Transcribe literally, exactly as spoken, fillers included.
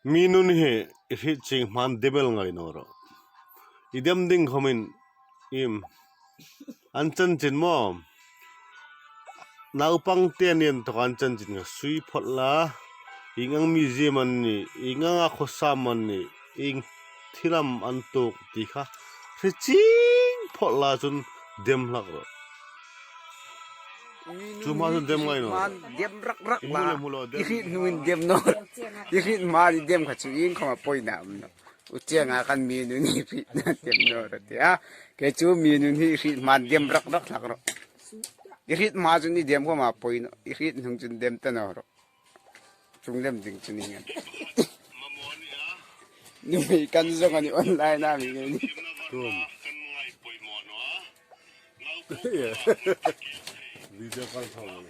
Mi nun hi i hriet chieng hmain dem el ngai naw rawh. I dem ding khawmin, iem, an chanchin maw, naupangte ni inthawk an chanchin kha sui phawt la, ieng ang miziem an nih, ieng anga khawsam an nih, ieng thil am an tuok ti kha hre chieng phawt la chun dem hlak rawh. Chu hma chun dem ngai naw rawh. Dem rak rak la. I hriet hnungin dem naw rawh. I hriet hmain i dem kha chu iengkhawm a poina um nawh. U chienga khan mi nun hi hrietna dem naw rawh ti a. Kei chu mi nun hi i hriet hmain dem rak rak hlak rawh. I hriet hma chun i dem khawm a poi nawh. I hriet hnung chun dem ta naw rawh. Chung lem ding chu ni ngan. Nuhmei kan zong a ni online a mi ni. Tum. Video kan thawng.